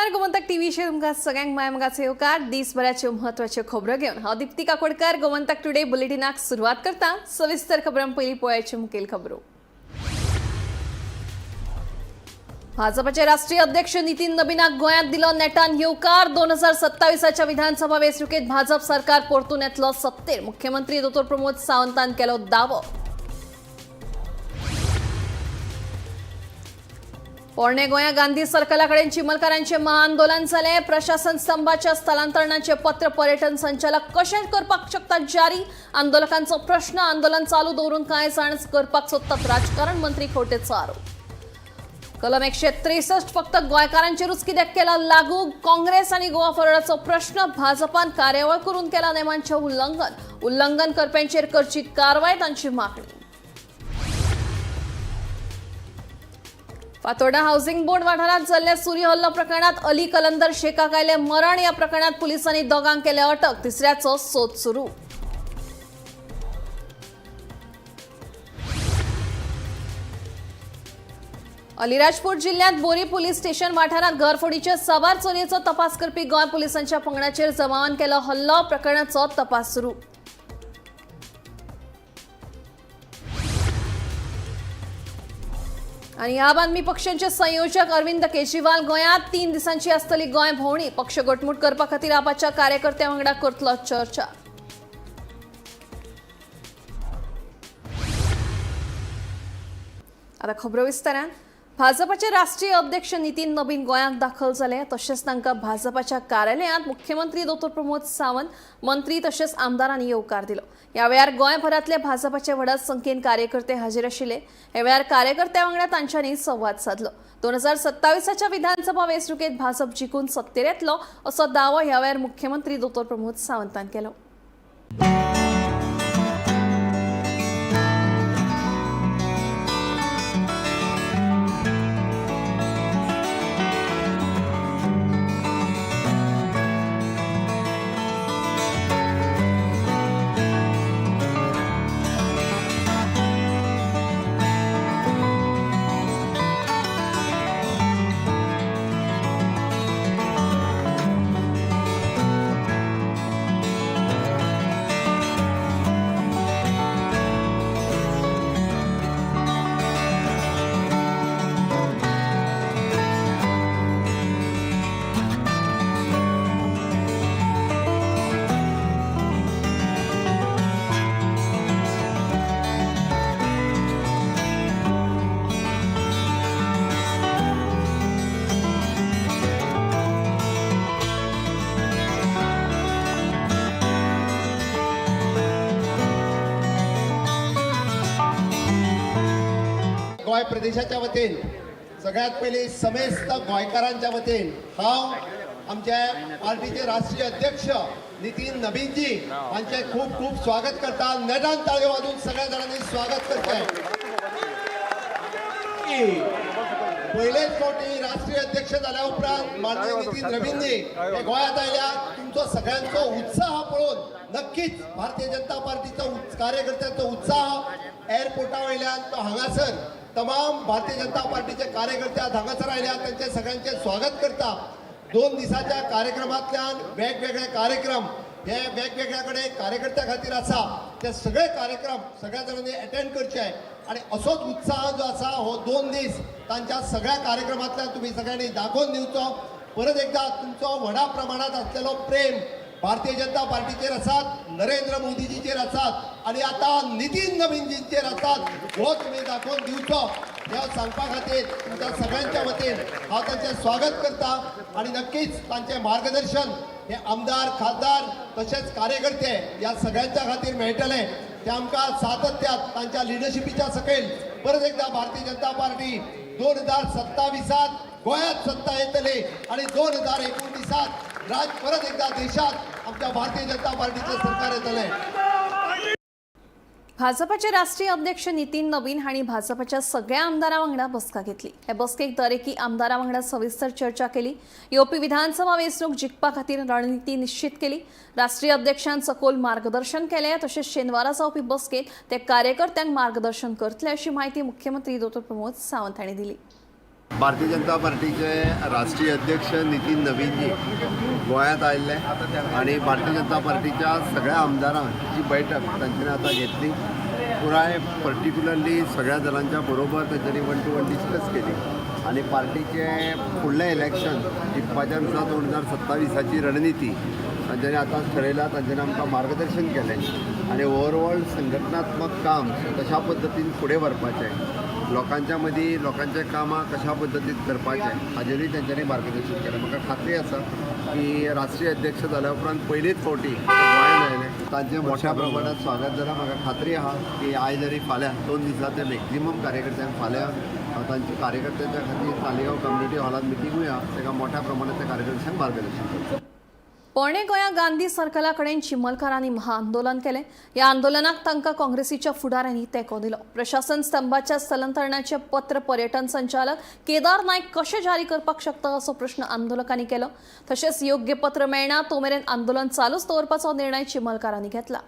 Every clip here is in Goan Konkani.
नमस्कार, गोमंतक टीव्हीचेर तुमकां सगळ्यांक माय मोगाचो येवकार. दीसभराच्यो म्हत्वाच्यो खबरो घेवन हांव दिप्ती काकोडकर गोमंतक टुडे बुलेटिनाक सुरवात करता. सविस्तर खबरां पयलीं पळयाच्यो मुखेल खबरो. भाजपाचे राष्ट्रीय अध्यक्ष नितीन नबीनाक गोंयांत दिलो नेटान येवकार. 2027च्या विधानसभा वेंचणुकेत भाजप सरकार परतून येतलो सत्तेर, मुख्यमंत्री दोतोर प्रमोद सावंतान केलो दावो. पोरणे गोंया गांधी सर्कला कडेन चिमलकारांचे महाआंदोलन जालें. प्रशासन स्तंभाच्या स्थलांतरणाचे पत्र पर्यटन संचालक कशें करपाक शकतात जारी, आंदोलकांचो प्रश्न. आंदोलन चालू दवरून कांय जाण करपाक सोदतात राजकारण, मंत्री खवटेचो आरोप. कलम 163 फक्त गोंयकारांचेरूच कित्याक केला लागू, काँग्रेस आनी गोवा फॉरवर्डाचो प्रश्न. भाजपान कार्यावळ करून केला नेमांचें उल्लंघन, उल्लंघन करप्यांचेर करची कारवाय, तांची मागणी. फातोर्डा हाऊसिंग बोर्ड वाठारांत जाल्ल्या सूर्य हल्लो प्रकरणात अली कलंदर शेखाक आयलें मरण. या प्रकरणात पुलिसांनी दोगांक केले अटक, तिसऱ्याचो सोद सुरू. अलिराजपूर जिल्ह्यात बोरी पोलीस स्टेशन वाठारात घरफोडीच्या साबार चोरयेचो तपास करपी गोंय पोलिसांच्या पंगडाचेर जमावान केलो हल्लो, प्रकरणाचो तपास सुरू. आणि आम आदमी पक्षाचे संयोजक अरविंद केजरीवाल गोंयांत, 3 दिसांची आसतली गोंय भोंवडी. पक्ष घटमूट करपा खातीर आपाच्या कार्यकर्त्यां वांगडा करतलो चर्चा. आता खबरो विस्तारान. भाजपाचे राष्ट्रीय अध्यक्ष नितीन नबीन गोंयांत दाखल जाले. तशेंच तांकां भाजपाच्या कार्यालयांत मुख्यमंत्री दोतोर प्रमोद सावंत, मंत्री तशेंच आमदारांनी येवकार दिलो. ह्या वेळार गोंयभरांतले भाजपाचे व्हडा संख्येन कार्यकर्ते हाजीर आशिल्ले. ह्या वेळार कार्यकर्त्यां वांगडा तांच्यांनी संवाद सादलो. 2027च्या विधानसभा वेंचणुकेत भाजप जिखून सत्तेर येतलो असो दावो ह्या वेळार मुख्यमंत्री दोतोर प्रमोद सावंतान केलो. गोंय प्रदेशाच्या वतीन सगळ्यात पयलीं समेस्त गोंयकारांच्या वतीन हांव आमच्या पार्टीचे राष्ट्रीय अध्यक्ष नितीन नबीनजी हांचे खूब खूब स्वागत करता. नेटान ताळयो वाजून सगळ्या जाणांनी स्वागत करचें. पयलेच फावटी राष्ट्रीय अध्यक्ष जाल्या उपरांत माननीय नितीन नबीनजी हे गोंयांत आयल्या. तुमचो सगळ्यांचो उत्साह पळोवन नक्कीच भारतीय जनता पार्टीचो कार्यकर्त्यांचो उत्साह एअरपोर्टा वयल्यान तो हांगासर तमाम भारतीय जनता पार्टीचे कार्यकर्ते आज हांगासर आयल्या, तांचे सगळ्यांचे स्वागत करता. 2 दिसाच्या कार्यक्रमांतल्यान वेगवेगळे कार्यक्रम हे वेगवेगळ्या कडेन कार्यकर्त्या खातीर आसा, ते सगळे कार्यक्रम सगळ्या जाणांनी अटेंड करचे आणि असोच उत्साह जो आसा हो 2 दीस तांच्या सगळ्या कार्यक्रमांतल्यान तुमी सगळ्यांनी दाखोवन दिवचो. परत एकदा तुमचो व्हडा प्रमाणांत आसलेलो प्रेम भारतीय जनता पार्टीचेर आसात, नरेंद्र मोदीजीचेर आसात आणि आतां नितीन नबीनजींचेर आसात, हो तुमी दाखोवन दिवचो हे सांगपा खातीर तुमच्या सगळ्यांच्या वतीन हांव तांचें स्वागत करता आणि नक्कीच तांचें मार्गदर्शन हे आमदार, खासदार तशेंच कार्यकर्ते ह्या सगळ्यांच्या खातीर मेळटलें. ते आमकां सातत्यात तांच्या लिडरशिपीच्या सकयल परत एकदा भारतीय जनता पार्टी 2027 गोंयांत सत्ता येतली आणि 2029 राज परत एकदा देशात आमच्या भारतीय जनता पार्टीचे सरकार येतलें. भाजपाचे राष्ट्रीय अध्यक्ष नितीन नबीन हांणी भाजपाच्या सगळ्या आमदारां वांगडा बसका घेतली. हे बसकेक दरेकी आमदारां वांगडा सविस्तर चर्चा केली. येवपी विधानसभा वेंचणूक जिखपा खातीर रणनिती निश्चित केली. राष्ट्रीय अध्यक्षान सखोल मार्गदर्शन केलें. तशेंच शेनवारा जावपी बसकेत ते कार्यकर्त्यांक मार्गदर्शन करतले अशी माहिती मुख्यमंत्री दोतोर प्रमोद सावंत हांणी दिली. भारतीय जनता पार्टीचे राष्ट्रीय अध्यक्ष नितीन नवीनजी गोंयांत आयिल्ले आनी भारतीय जनता पार्टीच्या सगळ्या आमदारांची बैठक तांच्यानी आतां घेतली. पुराय पर्टिक्युलरली सगळ्या जाणांच्या बरोबर तांच्यांनी वन टू वन डिस्कस केली आनी पार्टीचे फुडलें इलेक्शन जिखपाच्या दिसा 2027ची रणनिती तांच्यांनी आतांच ठरयला. तांच्यांनी आमकां मार्गदर्शन केलें आनी ओवरऑल संघटनात्मक काम कशा पद्दतीन फुडें व्हरपाचें, लोकांच्या मदीं लोकांच्या कामां कशा पद्दतीन करपाचें हाजेरूय तेंच्यांनी मार्गदर्शन केलें. म्हाका खात्री आसा की राष्ट्रीय अध्यक्ष जाल्या उपरांत पयलीच फावटी ते गोंयांत आयले, तांचें मोठ्या प्रमाणात स्वागत जालां. म्हाका खात्री आहा की आयज आनी फाल्यां 2 दिसां ते मॅक्झिमम कार्यकर्त्यांक फाल्यां तांच्या कार्यकर्त्यांच्या खातीर तालिगांव कम्युनिटी हॉलांत मिटिंगूय आहा, ताका मोठ्या प्रमाणात त्या कार्यकर्त्यांक मार्गदर्शन करतले. पोणे गोंया गांधी सर्कला कडेन चिमलकारांनी महाआंदोलन केलें. ह्या आंदोलनाक तांकां काँग्रेसीच्या फुडाऱ्यांनी तेंको दिलो. प्रशासन स्तंभाच्या स्थलांतरणाचे पत्र पर्यटन संचालक केदार नायक कशें जारी करपाक शकता असो प्रश्न आंदोलकांनी केलो. तशेंच योग्य पत्र मेळना तो मेरेन आंदोलन चालूच दवरपाचो निर्णय चिमलकारांनी घेतला.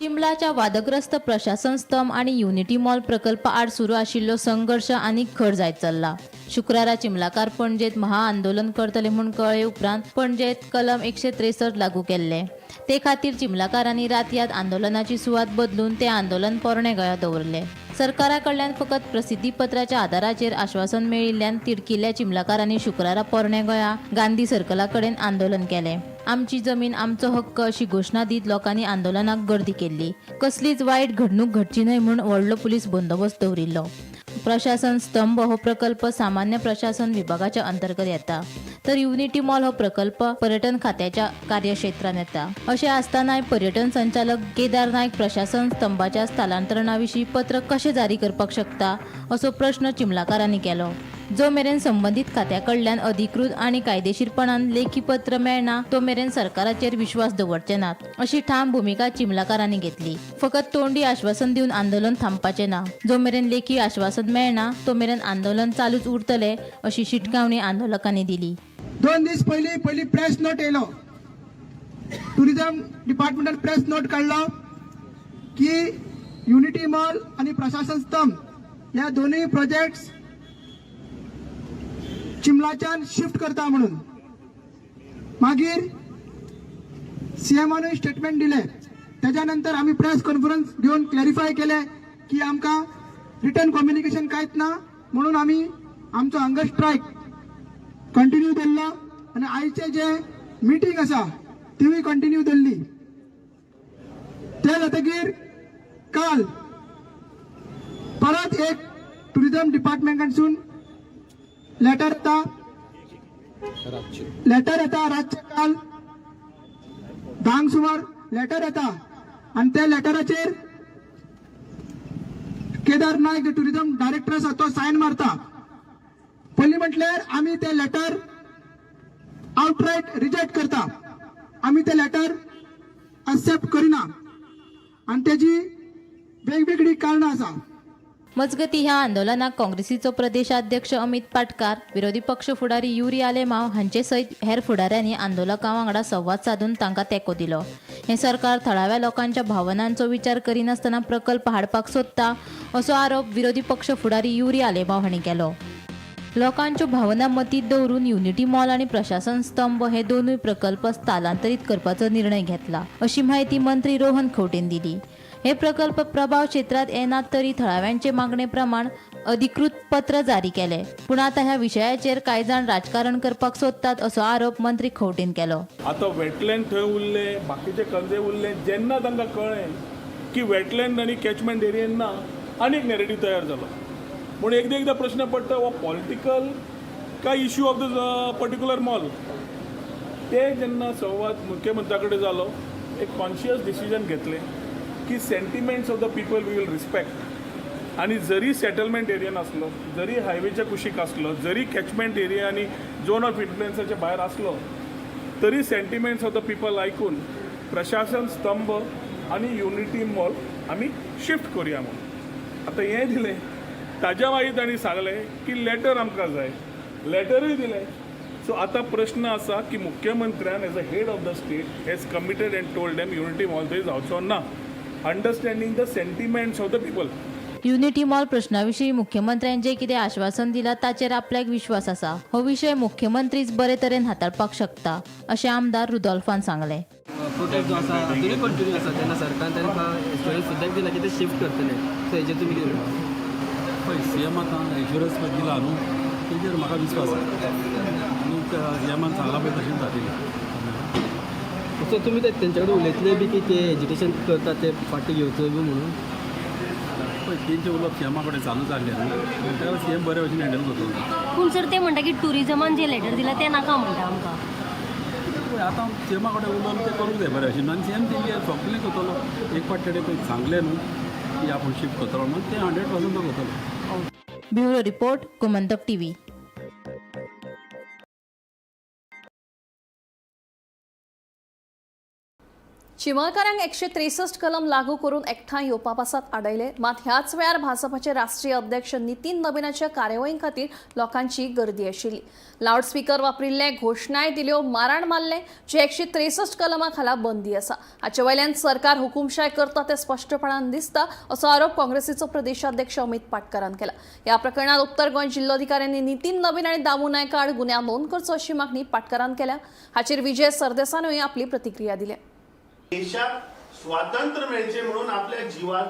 चिंबलाच्या वादग्रस्त प्रशासन स्तंभ आनी युनिटी मॉल प्रकल्पा आड सुरू आशिल्लो संघर्श आनीक खर जायत चल्ला. शुक्रारा चिंबलाकार पणजेत महाआंदोलन करतले म्हूण कळ्ळे उपरांत पणजेत कलम 163 लागू केल्ले. ते खातीर चिंबलाकारांनी रातयात आंदोलनाची सुवात बदलून ते आंदोलन पोरणे गोंया दवरले. सरकारा कडल्यान फकत प्रसिद्धीपत्राच्या आदाराचेर आश्वासन मेळिल्ल्यान तिडकिल्ल्या चिंबलाकारांनी शुक्रारा पोरणे गोंया गांधी सर्कला कडेन आंदोलन केलें. आमची जमीन आमचो हक्क अशी घोशणा दीत लोकांनी आंदोलनाक गर्दी केल्ली. कसलीच वायट घडणूक घडची न्हय म्हूण व्हडलो पुलीस बंदोबस्त दवरिल्लो. प्रशासन स्तंभ हो प्रकल्प सामान्य प्रशासन विभागाच्या अंतर्गत येता, तर युनिटी मॉल हो प्रकल्प पर्यटन खात्याच्या कार्यक्षेत्रात येता. अशें आसतनाय पर्यटन संचालक केदार नायक प्रशासन स्तंभाच्या स्थलांतरणा विशीं पत्र कशें जारी करपाक शकता असो प्रश्न चिंबलाकारांनी केलो. जो मेरेन संबंदीत खात्या कडल्यान अधिकृत आनी कायदेशीरपणान लेखी पत्र मेळना तो मेरेन सरकाराचेर विश्वास दवरचे नात अशी ठाम भुमिका चिंबलाकारांनी घेतली. फकत तोंडी आश्वासन दिवन आंदोलन थांबपाचें ना, जो मेरेन लेखी आश्वासन मेळना तो मेरेन आंदोलन चालूच उरतलें अशी शिटकावणी आंदोलकांनी दिली. 2 दीस पयलीं पयलीं प्रेस नोट येयलो, टुरिजम डिपार्टमेंटान प्रेस नोट काडलो की युनिटी मॉल आनी प्रशासन स्तंभ ह्या दोनूय प्रोजेक्ट्स चिमलाच्यान शिफ्ट करता म्हणून. मागीर सीएमानूय स्टेटमेंट दिलें. तेज्या नंतर आमी प्रेस कॉन्फरन्स घेवन क्लॅरिफाय केलें की आमकां रिटर्न कम्युनिकेशन कांयच ना म्हणून आमी आमचो हंगर स्ट्रायक कंटिन्यू दवरलो आनी आयचे जे मिटींग आसा तिवूय कंटिन्यू दवरली. ते जातकीर काल परत एक टुरिजम डिपार्टमेंटासून लेटर येता, लेटर येता रातचे काल 10क सुमार लेटर येता आनी त्या लेटराचेर केदार नायक जो टुरिजम डायरेक्टर आसा तो सायन मारता. पयलीं म्हटल्यार आमी ते लेटर आउटरायट रिजेक्ट करता, आमी ते लेटर एक्सेप्ट करिना आनी तेजी वेगवेगळी कारणां आसा. मजगती ह्या आंदोलनाक काँग्रेसीचो प्रदेशाध्यक्ष अमित पाटकार, विरोधी पक्ष फुडारी युरी आलेमाव हांचे सयत हेर फुडाऱ्यांनी आंदोलकां वांगडा संवाद सादून तांकां तेंको दिलो. हें सरकार थळाव्या लोकांच्या भावनांचो विचार करिनासतना प्रकल्प हाडपाक सोदता असो आरोप विरोधी पक्ष फुडारी युरी आलेमाव हांणी केलो. लोकांच्यो भावना मतींत दवरून युनिटी मॉल आनी प्रशासन स्तंभ हे दोनूय प्रकल्प स्थलांतरीत करपाचो निर्णय घेतला अशी म्हायती मंत्री रोहन खंवटेन दिली. हे प्रकल्प प्रभाव क्षेत्रांत येनात तरी थळाव्यांचे मागणे प्रमाण अधिकृत पत्र जारी केले, पूण आतां ह्या विशयाचेर कांय जाण राजकारण करपाक सोदतात असो आरोप मंत्री खंवटेन केलो. आतां वेटलँड थंय उरले, बाकीचे कंदे उरले. जेन्ना तांकां कळ्ळें की वेटलँड आनी कॅचमेंट एरियेन ना, आनी एक नॅरेटीव तयार जालो. पूण एकदां एकदां प्रश्न पडटा, हो पॉलिटिकल काय issue of the particular mall. ते जेन्ना संवाद मुख्यमंत्र्या कडेन जालो, एक कॉन्शियस डिसिजन घेतलें की sentiments of the people we will respect. आनी जरी सेटलमेंट एरियन आसलो, जरी हायवेच्या कुशीक आसलो, जरी कॅचमेंट एरिया आनी झोन ऑफ इन्फ्लुएन्साच्या भायर आसलो, तरी सेंटिमेंट्स ऑफ the people आयकून प्रशासन स्तंभ आनी युनिटी मॉल आमी शिफ्ट करुया म्हणून. आतां हें दिलें, ताज्या मागीर तांणी सांगलें की लेटर आमकां जाय, लेटरूय दिलें. सो आतां प्रश्न आसा की मुख्यमंत्र्यान as a head of the state has committed and told them Unity Mall थंय जावचो ना, understanding the sentiments of the people. Unity mall प्रश्ना विशीं मुख्यमंत्र्यान जें कितें आश्वासन दिलां ताचेर आपल्याक विश्वास आसा. हो विशय मुख्यमंत्रीच बरे तरेन हाताळपाक शकता अशें आमदार रुदोल्फान सांगलें. प्रोटेस्ट जो आसा अजुनूय कंटिन्यू आसा तेन्ना सरकारान तांकां एश्योरन्स सुद्दां दिला की ते शिफ्ट करतले. सो हेजेर तुमी कितें म्हणटा? पळय, सी एम आतां एश्योरन्स पळय दिला न्हू, तेजेर म्हाका विस्वास आसा आनी सी एमान सांगलां पळय तशेंच जातलें. सो तुमी ते तेंच्या कडेन उलयतले बी की ते एजिटेशन करता ते फाटीं घेवचो बी म्हणून? पळय, तेंचें उलोवप सी एमा कडेन चालू जाल्लें न्हू, ताका सी एम बरे भशेन हँडल करतलो. पूण सर, ते म्हणटा की टुरिजमान जे लेटर दिला ते नाका म्हणटा आमकां. पळय, आतां सी एमा कडेन उलोवन तें करूंक जाय बरे भशेन आनी सी एम तेंगे सगलें करतलो. एक फावट तेणें पळय सांगलें न्हू की आपूण शिफ्ट करतलो म्हणून, तें 100% तो करतलो. Bureau report, Gomantak TV. चिमलकारांक 163 कलम लागू करून एकठांय येवपा पासत आडयले. मात ह्याच वेळार भाजपाचे राष्ट्रीय अध्यक्ष नितीन नबीनाच्या कार्यावळी खातीर लोकांची गर्दी आशिल्ली. लावडस्पीकर वापरिल्ले, घोशणाय दिल्यो, माराण मारले, जे 163 कलमा खाला बंदी आसा. हाचे वयल्यान सरकार हुकुमशाय करता तें स्पश्टपणान दिसता असो आरोप काँग्रेसीचो प्रदेशाध्यक्ष अमित पाटकारान केला. ह्या प्रकरणात उत्तर गोंय जिल्लोधिकाऱ्यांनी नितीन नबीन आनी दामू नायका आड गुन्यांव नोंद करचो अशी मागणी पाटकारान केल्या. हाचेर विजय सरदेसानूय आपली प्रतिक्रिया दिल्या. देशाक स्वातंत्र्य मेळचें म्हणून आपल्या जिवात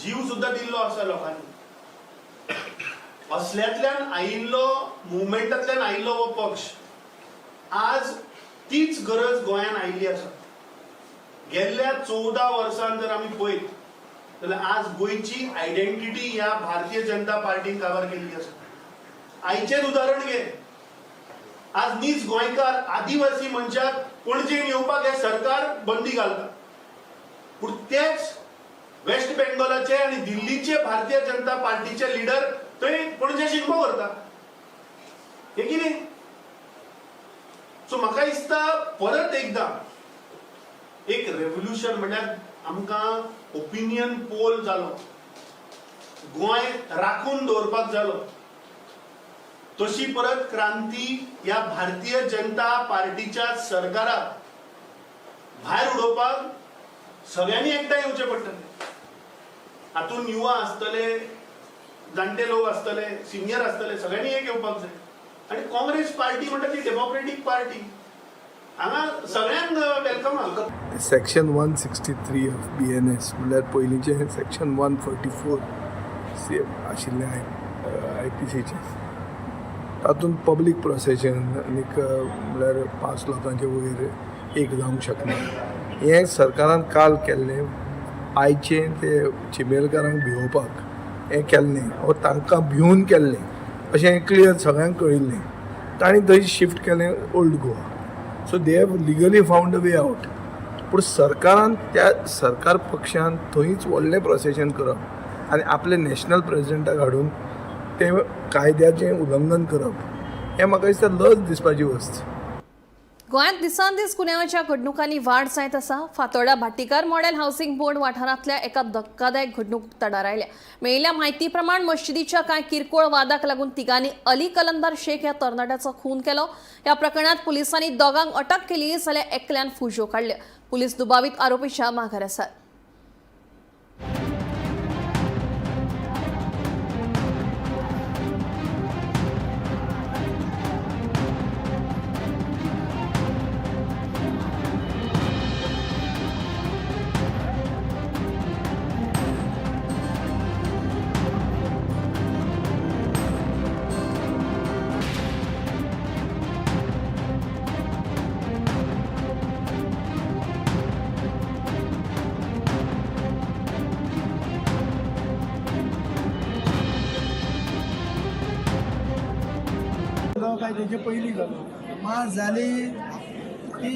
जीव सुद्धा दिल्लो आसा लोकांनी. असल्यांतल्यान आयिल्लो, मुवमेंटांतल्यान आयिल्लो हो पक्ष. आज तीच गरज गोंयांत आयिल्ली आसा. गेल्ल्या 14 वर्सांत जर आमी पळयत जाल्यार आज गोंयची आयडेंटिटी ह्या भारतीय जनता पार्टीन काबार केल्ली आसा. आयचेच उदाहरण घे, आज नीज गोंयकार आदिवासी मनशाक पणजेन येवपाक हे सरकार बंदी घालता, पूण तेच वेस्ट बेंगॉलाचे आनी दिल्लीचे भारतीय जनता पार्टीचे लिडर थंय पणजे शिगमो करता. हे कितें? सो म्हाका दिसता परत एकदां एक रेवोल्युशन म्हणल्यार आमकां ओपिनियन पोल जालो, गोंय राखून दवरपाक जालो, तशी परत क्रांती ह्या भारतीय जनता पार्टीच्या सरकाराक भायर उडोवपाक सगळ्यांनी एकठांय येवचें पडटलें. हातूंत युवा आसतले, जाणटे लोक आसतले, सिनियर आसतले, सगळ्यांनी एक येवपाक जाय. आनी काँग्रेस पार्टी म्हणटा ती डेमोक्रेटीक पार्टी, हांगा सगळ्यांक welcome आहा. Section 163 of BNS, म्हणल्यार पयलींचें सेक्शन 144 सी आशिल्लें आयपीसीचें, तातूंत पब्लीक प्रोसेशन आनीक म्हणल्यार 5 लोकांचे वयर एक जावंक शकना. हें सरकारान काल केल्लें, आयचें ते चिमेलकारांक भिवोवपाक हें केल्लें वो तांकां भिवन केल्लें अशें क्लियर सगळ्यांक कळिल्लें. तांणी थंय शिफ्ट केलें old Goa, so they have legally found a way out. पूण सरकारान, त्या सरकार पक्षान थंयच व्हडलें प्रोसेशन करप आनी आपले नॅशनल प्रेजिडेंटाक हाडून तें कायद्याचें उल्लंघन करप हें म्हाका दिसता लज दिसपाची वस्त. गोंयांत दिसान दीस गुन्यांवाच्या घडणुकांनी वाड जायत आसा. Fatorda Bhatikar model housing board वाठारांतल्या एका धक्कादायक घडणूक उक्ताडार आयल्या. मेळिल्ल्या म्हायती प्रमाण मशिदीच्या कांय किरकोळ वादाक लागून तिगांनी अली कलंदर शेख ह्या तरणाट्याचो खून केलो. ह्या प्रकरणात पुलिसांनी दोगांक अटक केली जाल्यार एकल्यान फुज्यो काडल्यो. पुलीस दुबावीत आरोपीच्या माघार आसात. काय तेजे पयलीं जालो? नमाज जाली की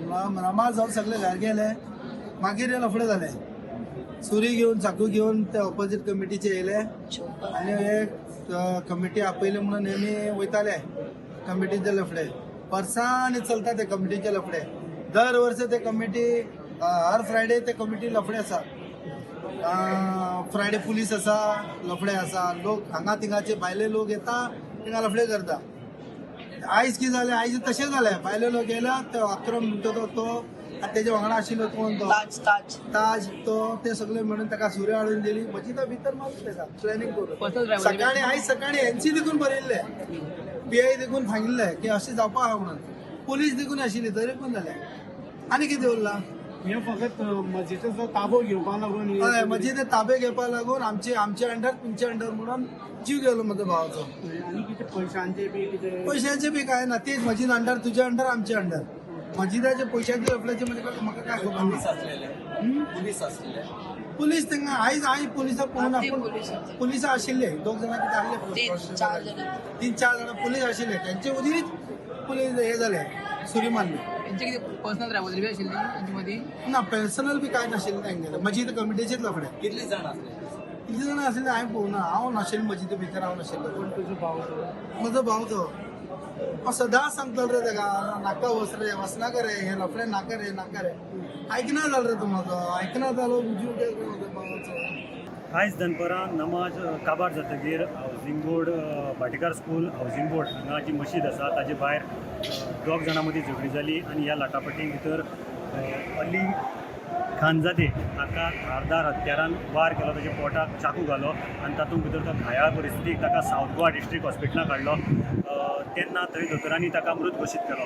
नमाज जावन सगळे घर गेले, मागीर हे लफडे जाले. सुरी घेवन, चाकू घेवन ते ऑपोजीट कमिटीचे येयले आनी हे कमिटी आपयले म्हणून नेहमी वयताले. कमिटीचे लफडे वर्सांनी चलता. ते कमिटीचे लफडे दर वर्सा ते कमिटी, हर फ्रायडे ते कमिटी लफडे आसा. फ्रायडे पुलीस आसा, लफडे आसा. लोक हांगा थिंगाचे भायले लोक येता, थिंगा लफडे करता. आयज कितें जालें? आयज तशें जालें. भायले लोक येयला, तो अक्रम म्हणटा तो तो आनी तेजे वांगडा आशिल्लो कोण तो ताज ताज ताज तो ते सगळे म्हणून ताका सुरे हाडून दिली मजिदा भितर मारले ताका प्लॅनिंग करून पर्सनल ड्रायव्हर सकाळी आयज सकाळी एनसी देखून बरयल्ले पी I देखून सांगिल्ले की अशें जावपा आहा म्हणून पुलीस देखून आशिल्ली तरी पण जालें आनी कितें उरलां? हे फकत मस्जिदीचो ताबो घेवपा लागून हय मस्जिद ताबे घेवपा लागून आमचे आमचे अंडर तुमचे अंडर म्हणून जीव गेलो म्हजो भावाचो. आनी कितें पयशांचे बी कितें? पयशांचे बी काय ना, तेच मस्जिद अंडर तुजे अंडर आमचे अंडर. मस्जिदाचे पयशांचे लफड्याचे म्हणजे म्हाका काय खबर ना. पुलीस आसलेले पुलीस तांकां आयज आयज पुलिसां पळोवना पूण पुलिसां आशिल्ले दोग जाणां कितें आहले, तीन चार जाणां. तीन चार जाणां पुलीस आशिल्ले तेंचे उदीच पुलीस हे जाले सुरी मारली. तेंचे कितें पर्सनल ड्रायव्हर बी आशिल्ली तेंचे मदीं? ना, पर्सनल बी कांय नाशिल्लें तेंगेलें, मस्जिद कमिटीचेच लफडे. कितली जाण आसले? कितले जाणां आशिल्ले हांवें पळोवना, हांव नाशिल्लें मस्जिदी भितर, हांव नाशिल्लो. कोण तुजो भाव तो? म्हजो भाव तो हांव सदांच सांगतालो रे ताका, नाका वच रे, वचनाका रे, हे लफडे नाका रे, नाका रे. आयकना जालो रे तो म्हजो, आयकना जालो, जीव गेलो म्हजो भावाचो. आयज दनपरां नमाज काबार जातकीर housing board Bhatikar school housing board हांगा जी मशीद आसा ताजे भायर दोग जाणां मदीं झगडी जाली आनी ह्या लाटापटी भितर अली खानजादे हाका धारदार हत्यारान वार केलो, ताच्या पोटाक चाकू घालो आनी तातूंत भितर तो घायाळ परिस्थितीक ताका सावथ गोवा डिस्ट्रिक्ट हॉस्पिटलांत हाडलो. तेन्ना थंय दोतोरांनी ताका मृत घोशीत केलो.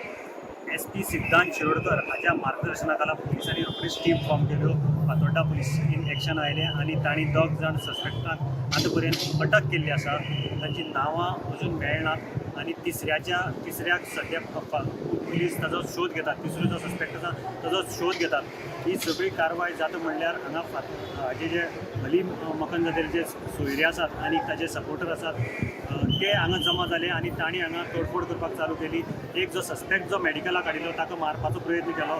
एस पी सिद्धांत शिरोडकर हाच्या मार्गदर्शना खाला पुलिसांनी रोखडीच टीम फॉर्म केल्यो. फातोड्डा पुलीस इन एक्शन आयले आनी तांणी दोग जाण सस्पेक्टांक आतां पर्यंत अटक केल्ली आसा. तांची नांवां अजून मेळनात आनी तिसऱ्याक सद्या पुलीस ताजो शोध घेतात. तिसरो जो सस्पेक्ट आसा ताजो शोध घेतात. ही सगळी कारवाय जाता म्हणल्यार हांगा हाजे जे अली मकनजादेचे जे सोयरे आसात आनी ताजे सपोर्टर आसात ते हांगा जमा जाले आनी तांणी हांगा तोडफोड करपाक चालू केली. एक जो सस्पेक्ट जो मेडिकलाक काडिल्लो ताका मारपाचो प्रयत्न केलो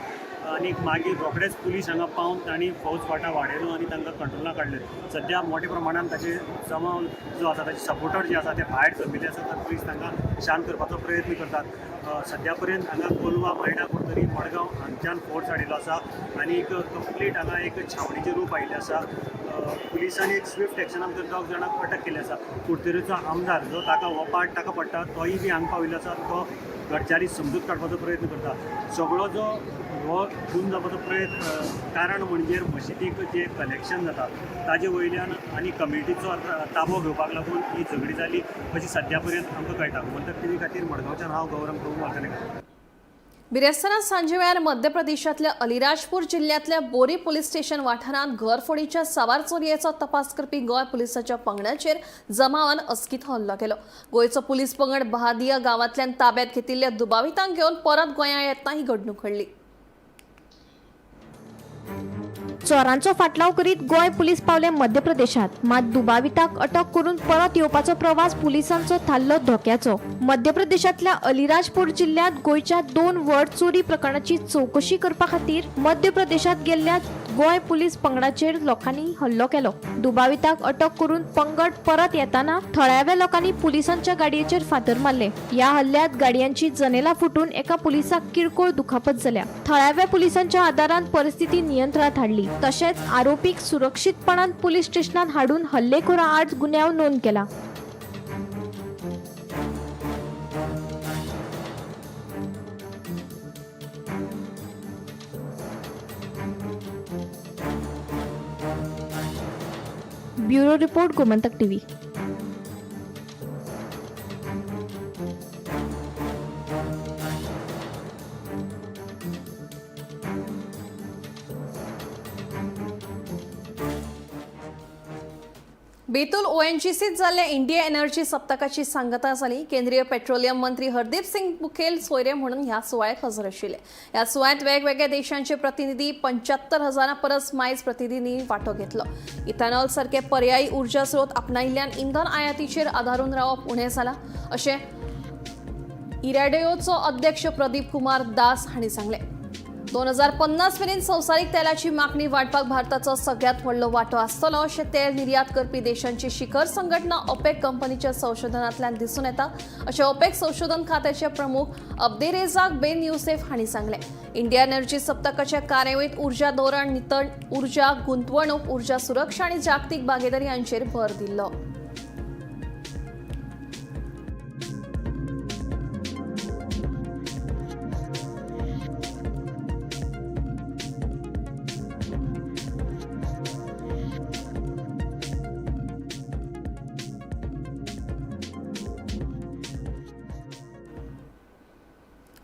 आनी मागीर रोखडेच पुलीस हांगा पावन तांणी फौज फांटा वाडयलो आनी तांकां कंट्रोलाक काडले. सद्या मोठ्या प्रमाणान ताचे जमाव जो आसा, ताचे सपोर्टर जे आसा ते भायर जमिल्ले आसात आनी पुलीस तांकां शांत करपाचो प्रयत्न करतात. सद्या पर्यंत हांगा कोलवा, मायणा, कुडतरी, मडगांव हांगच्यान फोर्स हाडिल्लो आसा आनी एक कंप्लीट हांगा एक छावणीचें रूप आयिल्लें आसा. पुलिसांनी एक स्विफ्ट एक्शना भितर दोग जाणांक अटक केल्ली आसा. कुडतरीचो आमदार जो ताका हो पार्ट ताका पडटा तोय बी हांगा पाविल्लो आसा, तो घरच्यांनी समजूत काडपाचो प्रयत्न करता. सगळो जो हो खून जावपाचो प्रयत्न कारण म्हणजे मशिदीक जें कलेक्शन जाता ताजे वयल्यान आनी कमिटीचो ताबो घेवपाक लागून ही झगडी जाली अशी सद्या पर्यंत आमकां कळटा. गोमंतक टीव्ही खातीर मडगांवच्यान हांव गौरंग प्रभू वालकणेकर. बिरेस्तारा सांजे वेळार मध्य प्रदेशांतल्या अलिराजपूर जिल्ह्यांतल्या बोरी पुलीस स्टेशन वाठारांत घरफोडीच्या साबार चोरयेचो तपास करपी गोंय पुलिसाच्या पंगडाचेर जमावान अचकीत हल्लो केलो. गोंयचो पुलीस पंगड बहादिया गांवांतल्यान ताब्यात घेतिल्ल्या दुबावितांक घेवन परत गोंया येतना ही घडणूक घडली. चोरांचो फाटलाव करीत गोंय पुलीस पावले मध्य प्रदेशात, मात दुबाविताक अटक करून परत येवपाचो प्रवास पुलिसांचो थारलो धोक्याचो. मध्य प्रदेशांतल्या अलिराजपूर जिल्ह्यांत गोंयच्या 2 व्हड चोरी प्रकरणाची चवकशी करपा खातीर मध्य प्रदेशांत गेल्ल्या गोंय पुलीस पंगडाचेर लोकांनी हल्लो केलो. दुबाविताक अटक करून पंगड परत येताना थळाव्या लोकांनी पुलिसांच्या गाडयेचेर फातर मारले. ह्या हल्ल्यात गाडयांची जनेलां फुटून एका पुलिसाक किरकोळ दुखापत जाल्या. थळाव्या पुलिसांच्या आदारान परिस्थिती नियंत्रणात हाडली. तशेंच आरोपीक सुरक्षीतपणान पुलीस स्टेशनात हाडून हल्लेखोरा आड गुन्यांव नोंद केला. Bureau report, Gomantak TV. Betul ओएनजीसीत जाल्ल्या इंडिया एनर्जी सप्तकाची सांगता जाली. केंद्रीय पेट्रोलियम मंत्री हरदीप सिंग मुखेल सोयरे म्हणून ह्या सुवाळ्याक हजर आशिल्ले. ह्या सुवाळ्यांत वेगवेगळ्या देशांचे प्रतिनिधी 75,000 परस मायज प्रतिनिधींनी वांटो घेतलो. इथेनॉल सारके पर्यायी ऊर्जा स्रोत आपणायिल्ल्यान इंधन आयातीचेर आदारून रावप उणें जालां अशें इराडेओचो अध्यक्ष प्रदीप कुमार दास हांणी सांगलें. 2050 मेरेन संवसारीक तेलाची मागणी वाडपाक भारताचो सगळ्यांत व्हडलो वांटो आसतलो अशें तेल निर्यात करपी देशांची शिखर संघटना ओपेक कंपनीच्या संशोधनांतल्यान दिसून येता अशें ओपेक संशोधन खात्याचे प्रमुख अब्देरेजाक बेन युसेफ हांणी सांगलें. इंडिया एनर्जी सप्तकाच्या कार्यावळींत ऊर्जा धोरण, नितळ ऊर्जा, गुंतवणूक, ऊर्जा सुरक्षा आनी जागतीक भागीदारी हांचेर भर दिल्लो.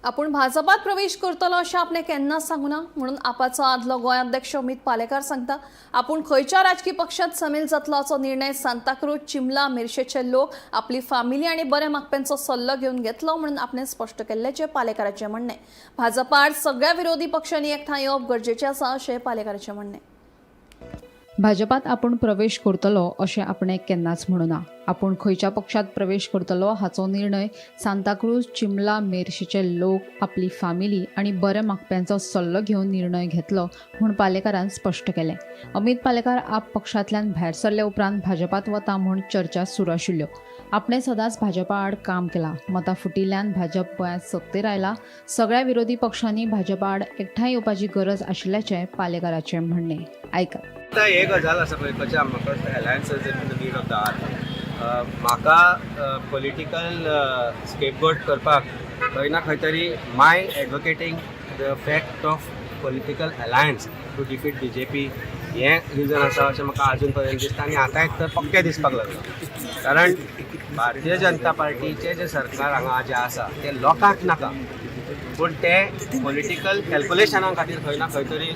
आपूण भाजपात प्रवेश करतलो अशें आपणें केन्नाच सांगूना म्हणून आपाचो आदलो गोंय अध्यक्ष अमित पालेकार सांगता. आपूण खंयच्या राजकी पक्षात सामील जातलो असो निर्णय सांताक्रूज, चिमला, मिरशेचे लोक आपली फामिली आनी बरे मागप्यांचो सल्लो घेवन घेतलो म्हणून आपणें स्पश्ट केल्ल्याचें पालेकाराचें म्हणणें. भाजपा आड सगळ्या विरोधी पक्षांनी एकठांय येवप गरजेचें आसा अशें पालेकाराचें म्हणणें. भाजपात आपूण प्रवेश करतलो अशें आपणें केन्नाच म्हणूना. आपूण खंयच्या पक्षात प्रवेश करतलो हाचो निर्णय सांताक्रूज, चिमला, मेरशेचे लोक, आपली फामिली आनी बरे मागप्यांचो सल्लो घेवन निर्णय घेतलो म्हूण पालेकारान स्पश्ट केलें. अमित पालेकार आप पक्षांतल्यान भायर सरले उपरांत भाजपात वता म्हूण चर्चा सुरू आशिल्ल्यो. आपणें सदांच भाजपा आड काम केलां. मतां फुटिल्ल्यान भाजप गोंयांत सत्तेर आयला. सगळ्या विरोधी पक्षांनी भाजपा आड एकठांय येवपाची गरज आशिल्ल्याचें पालेकाराचें म्हणणें. आयकात. आतां हे गजाल आसा पळय, कशें म्हाका alliances in the need of the hour. म्हाका पॉलिटिकल स्केपगोट करपाक खंय ना खंय तरी my advocating the fact of political alliance to defeat BJP हें रिजन आसा अशें म्हाका आजून पर्यंत दिसता आनी आतां एक तर पक्कें दिसपाक लागलां. कारण भारतीय जनता पार्टीचें जें सरकार हांगा जें आसा तें लोकांक नाका, पूण तें पॉलिटिकल कॅल्कुलेशना खातीर खंय ना खंय तरी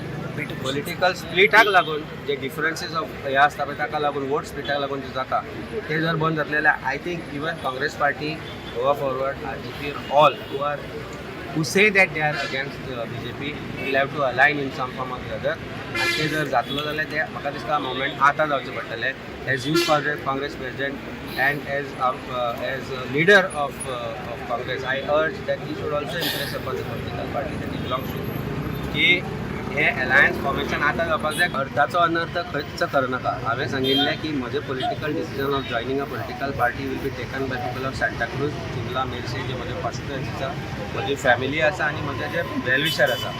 पॉलिटिकल स्प्लिटाक लागून जे डिफरन्सीस ऑफ हे आसता पळय ताका लागून वोट स्प्लिटाक लागून जे जाता ते जर बंद जातले जाल्यार I think even Congress party, Goa Forward, RGP, all who say that they are against BJP will have to align in some form or the other. आनी ते जर जातलो जाल्यार ते म्हाका दिसता मुवमेंट आतां जावचें पडटलें. As youth Congress president and as leader of Congress, I urge that he should also impress upon the political party that he belongs to की हे अलायन्स फॉर्मेशन आतां जावपाक जाय. अर्थाचो अनर्थ खंयच करनाका. हांवें सांगिल्लें की म्हजें political decision of joining a political party will be taken by people of Santacruz, Chimla, Merces, जे म्हजे कॉन्स्टिट्युएन्सी आसा, म्हजी फॅमिली आसा आनी म्हजे जे वेलविशर आसा.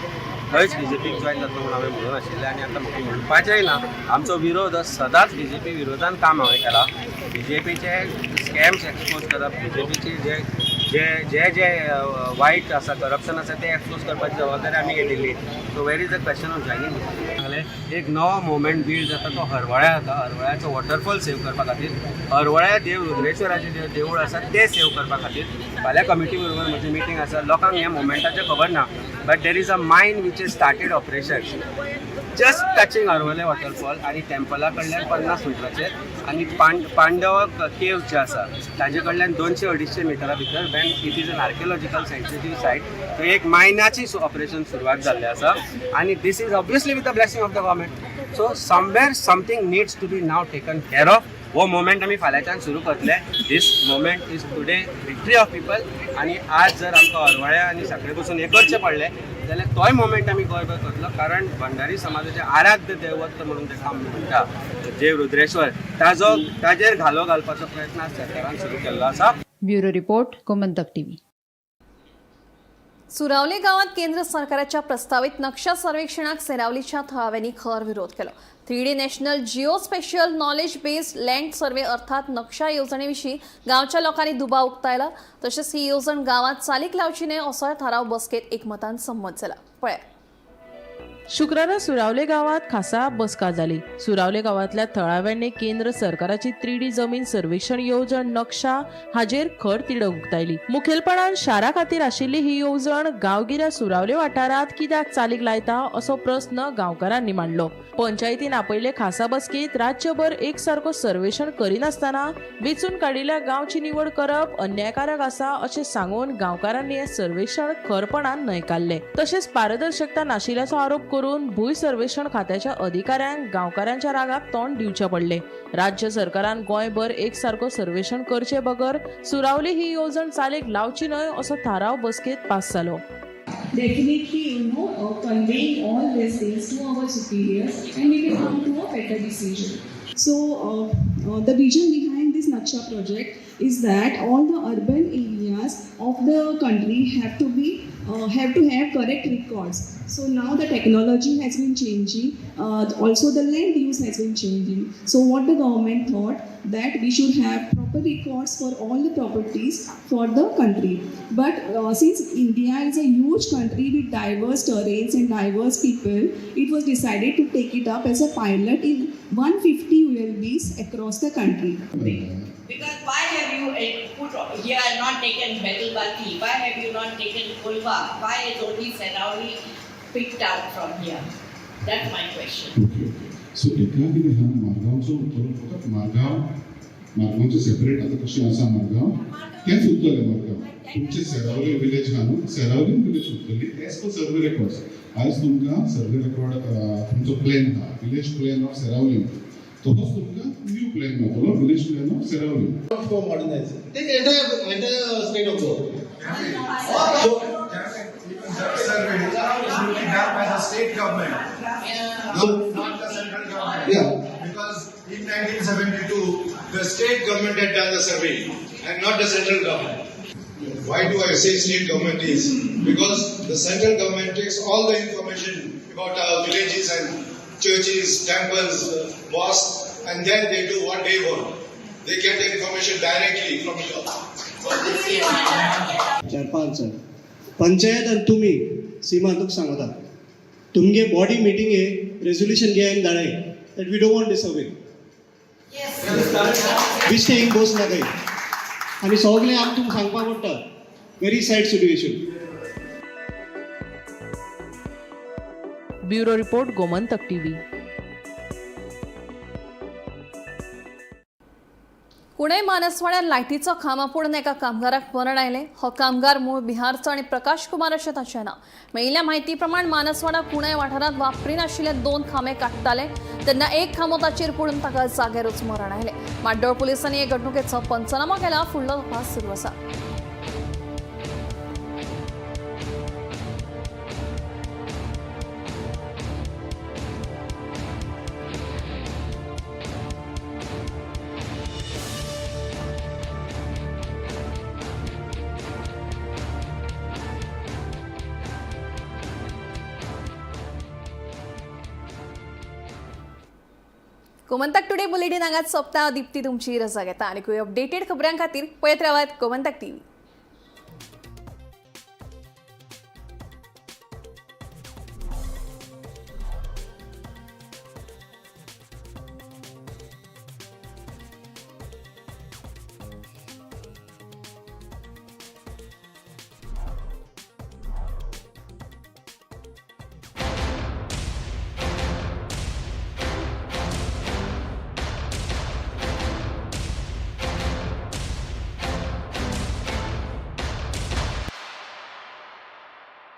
खंयच बीजेपीक जॉयन जातलो म्हणून हांवें म्हणून आशिल्लें आनी आतां म्हाका म्हणपाचेंय ना. आमचो विरोध सदांच बीजेपी विरोधान काम हांवें केलां. बीजेपीचे स्कॅम्स एक्सपोज करप, बीजेपीचे जे जे जे जे वायट आसा, करप्शन आसा तें एक्सपोज करपाची जबाबदारी आमी घेतिल्ली. So where is the question of joining? सांगलें, एक नवो मुवमेंट बिल्ड जाता तो हरवळ्या जाता. हरवळ्याचो वॉटरफॉल सेव करपा खातीर, हरवळ्या देव रुद्रेश्वराचें जे देवूळ आसा तें सेव करपा खातीर फाल्यां कमिटी बरोबर म्हजी मिटींग आसा. लोकांक ह्या मुवमेंटाचें खबर ना, but there is a mine which is started operation just touching Harvalem waterfall आनी टेम्पला कडल्यान 50 मिटराचेर आनी पांडव केव्स जे आसा ताजे कडल्यान 200-250 मिटरा भितर, when it is an archaeological sensitive site, थंय एक मायनाची ऑपरेशन सुरवात जाल्लें आसा आनी this is obviously with the blessing of the government. So somewhere something needs to be now taken care of. हो मुवमेंट आमी फाल्यांच्यान सुरू करतले. This movement is today victory of people. आनी आज जर आमकां हरवळ्या आनी सांखळे पसून हें करचें पडलें जाल्यार तोय मुवमेंट आमी गोंयभर करतलो. कारण भंडारी समाजाचें आराध्य दैवत म्हणून ताका आमी म्हणटा जे रुद्रेश्वर, ताजो ताजेर घालो घालपाचो प्रयत्न आज सरकारान सुरू केल्लो आसा. Bureau report, Gomantak TV. Suravali गावात केंद्र सरकाराच्या प्रस्तावित नक्षा सर्वेक्षणाक सेरावलीच्या थळाव्यांनी खर विरोध केलो. 3D national geo spatial knowledge based land survey अर्थात नक्षा येवजणेविशीं गांवच्या लोकांनी दुबाव उक्तायला. तशेंच ही येवजण गावात चालीक लावची न्हय असोय थाराव बसकेत एकमतान संमत जाला. पळया. शुक्रारा सुरावले गावात खासा बसका जाली. सुरावले गावांतल्या थळाव्यांनी केंद्र सरकाराची 3D जमीन सर्वेक्षण येवजण नक्षा हाजेर खर तिडक उक्तायली. मुखेलपणान शारा खातीर आशिल्ली ही येवजण गांवगिऱ्या सुरावले वाठारांत कित्याक चालीक लायता असो प्रस्न गांवकारांनी मांडलो. पंचायतीन आपयले खासा बसकेत राज्यभर एकसारको सर्वेक्षण करिनासतना वेंचून काडिल्ल्या गांवची निवड करप अन्यायकारक आसा अशें सांगून गांवकारांनी हें सर्वेक्षण खरपणान न्हयकारलें. तशेंच पारदर्शकता नाशिल्ल्याचो आरोप करून भूंय सर्वेक्षण खात्याच्या अधिकाऱ्यांक गांवकारांच्या रागाक तोंड दिवचें पडलें. राज्य सरकारान गोंयभर एकसारको सर्वेक्षण करचे बगर सुरावली ही येवजण चालीक लावची न्हय असो थाराव बसकेत पास जालो. Definitely, conveying all these things to our superiors, and we will come to a better decision. So, the vision behind this Naksha project is that all the urban areas of the country have to have correct records. So now the technology has been changing, also the land use has been changing. So what the government thought that we should have proper records for all the properties for the country. But since India is a huge country with diverse terrains and diverse people, it was decided to take it up as a pilot in 150 ULBs across the country. Because why have you put here not taken Betalbati? Why have you not taken Kolva? Why is only Serrauli picked out from here? That's my question. Okay okay, so एका कितें आहा, मारगांवचो उरतलो फकत मारगांव, मारगांवचें सेपरेट आतां कशें आसा मारगांव तेंच उरतलें. मारगांव तुमचें सेरावली विलेज आहा न्हू, सेरावली विलेज उरतली एज पर सर्वे रेकॉर्ड्स. आयज तुमकां सर्वे रेकॉर्ड तुमचो प्लॅन आहा, विलेज प्लॅन ऑफ सेरावली, तसोच तुमकां न्यू प्लॅन मेळटलो, village plan of Seravali. For modernizing. Take entire state of Goa. So, survey should be done by the state government, not the central government. Because in 1972, the state government had done the survey and not the central government. Why do I say state government is? Because the central government takes all the information about our villages and churches, temples, mosques, and then they do what they want. They get the information directly from the top. चार पांच जाण पंचायत आनी तुमी सीमा तुका सांगता, तुमगे बॉडी मिटिंगे रेजोल्युशन घे आनी धाडाय that we don't want this survey. बेश्टे एक बस नाकाय आनी सगळें आमी तुमकां सांगपाक पडटा. Very sad situation. Bureau report, Gomantak TV. Pune मानसवाड्यात लायटीचो खांबो पडून एका कामगाराक मरण आयलें. हो कामगार मूळ बिहारचो आनी प्रकाश कुमार अशें ताचें नांव. मेळिल्ल्या म्हायती प्रमाण मानसवाडा कुणय वाठारांत वापरिनाशिल्ले 2 खांबे काडटाले तेन्ना एक खांबो ताचेर पडून ताका जाग्यारूच मरण आयलें. माड्डोळ पुलिसांनी हे घडणुकेचो पंचनामो केला. फुडलो तपास सुरू आसा. गोमंतक टुडे बुलेटीन हांगाच सोंपता. दीप्ती तुमची रजा घेता आनी अपडेटेड खबरां खातीर पळयत रावात गोमंतक टीव्ही.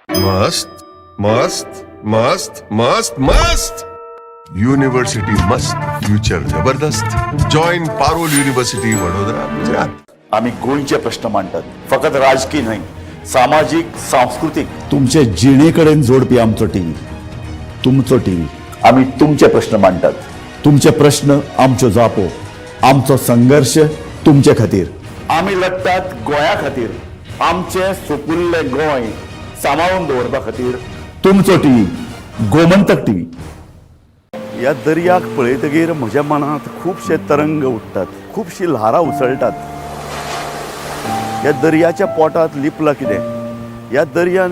मस्त मस्त मस्त मस्त मस्त युनिव्हर्सिटी मस्त, फ्युचर जबरदस्त. Join Parul university, Vadodara, Gujarat. आमी गोंयचे प्रश्न मांडटात, फकत राजकीय न्हय, सामाजीक, सांस्कृतीक, तुमचे जिणे कडेन जोडपी आमचो टीव्ही, तुमचो टीव्ही. आमी तुमचे प्रश्न मांडटात, तुमचे प्रश्न आमच्यो जापो, आमचो संघर्श तुमचे खातीर. आमी लढटात गोंया खातीर, आमचें सुपुल्लें गोंय सांबाळून दवरपा खातीर. तुमचो टीव्ही, गोमंतक टीव्ही. ह्या दर्याक पळयतगीर म्हज्या मनांत खुबशे तरंग उठ्ठात, खुबशीं ल्हारां उसळटात. ह्या दर्याच्या पोटांत लिपलां कितें, ह्या दर्यान